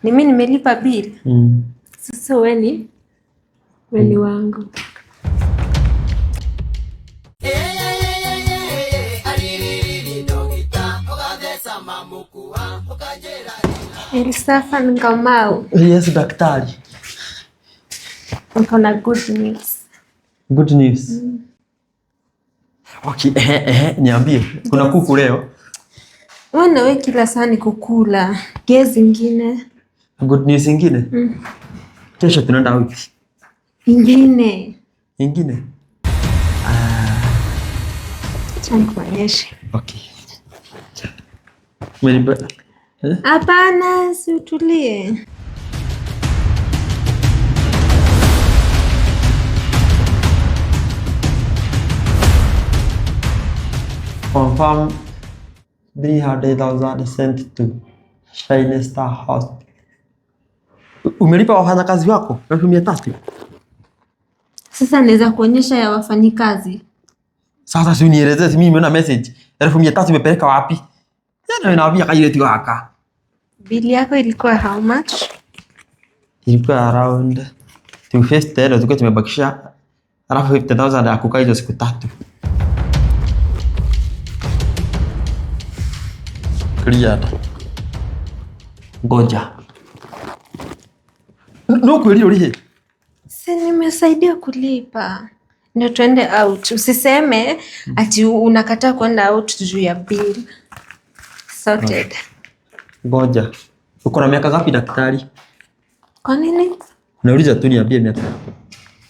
Ni mimi nimelipa bill. Sasa wewe ni wangu. Elsafa Kamau. Yes, daktari. Niko na good news. Good news. Okay, ehe, ehe, niambie. Kuna kuku leo? Wewe na wewe kila saa ni kukula. Gezi ingine. Good news ingine? Mm. Kesho tunaenda out. Ingine. Ingine? Acha nikuonyeshe. Okay. Umenipa? Eh? Hapana, si utulie. Confirm 300,000 sent to Shine Star Hospital. Umelipa wafanyakazi wako 300,000? Sasa naweza kuonyesha ya wafanyikazi. Sasa si unielezee, si mimi nimeona message. 300,000 imepeleka wapi? Yana naambia kaile haka. Bili yako ilikuwa how much? Ilikuwa around 250, ndio tulikuwa tumebakisha alafu 50,000 ya kukaa hizo siku 3. Cleared. Ngoja. No kweli ulihe? Si nimesaidia kulipa. Ndio tuende out. Usiseme ati unakataa kwenda out juu ya bill. Sorted. Ngoja. Uko na miaka ngapi daktari? Kwa nini? Nauliza tu niambie miaka.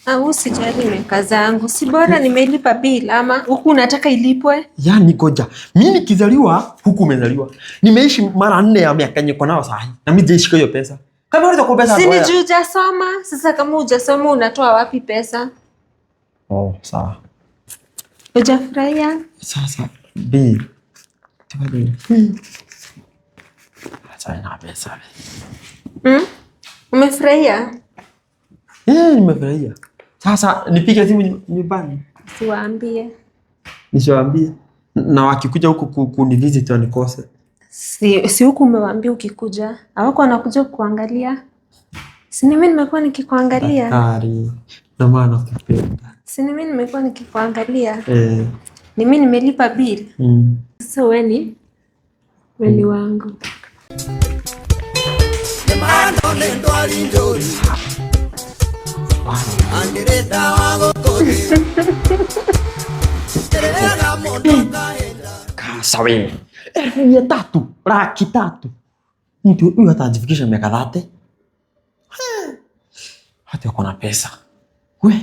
Au usijali miaka zangu. Si bora nimelipa bill ama huku unataka ilipwe? Yaani ngoja. Mimi nikizaliwa huku umezaliwa. Nimeishi mara 4 ya miaka yenye niko nayo sahi. Na mimi sijaishi hiyo pesa. Kama unaweza kuwa pesa Si ni ndoya. juu hujasoma? Sasa kama hujasoma unatoa wapi pesa? Oh, sawa. Hujafurahia? Sasa bill. Tufanye. Acha ina pesa. Umefurahia? Eh, nimefurahia. Sasa nipige simu nyumbani. Siwaambie. Nisiwaambie. Na wakikuja huku kunivisit wanikose. Si huku umewaambia ukikuja. Hawako wanakuja kuangalia. Si ni mimi nimekuwa nikikuangalia. Daktari, ndio maana nakupenda. Si ni mimi nimekuwa nikikuangalia. Eh. Ni mimi nimelipa bill. Sasa wewe ni wangu. Kasa wewe. 300,000, 300,000. Mtu huyu hata hajafikisha miaka 30. Hata uko na pesa. We.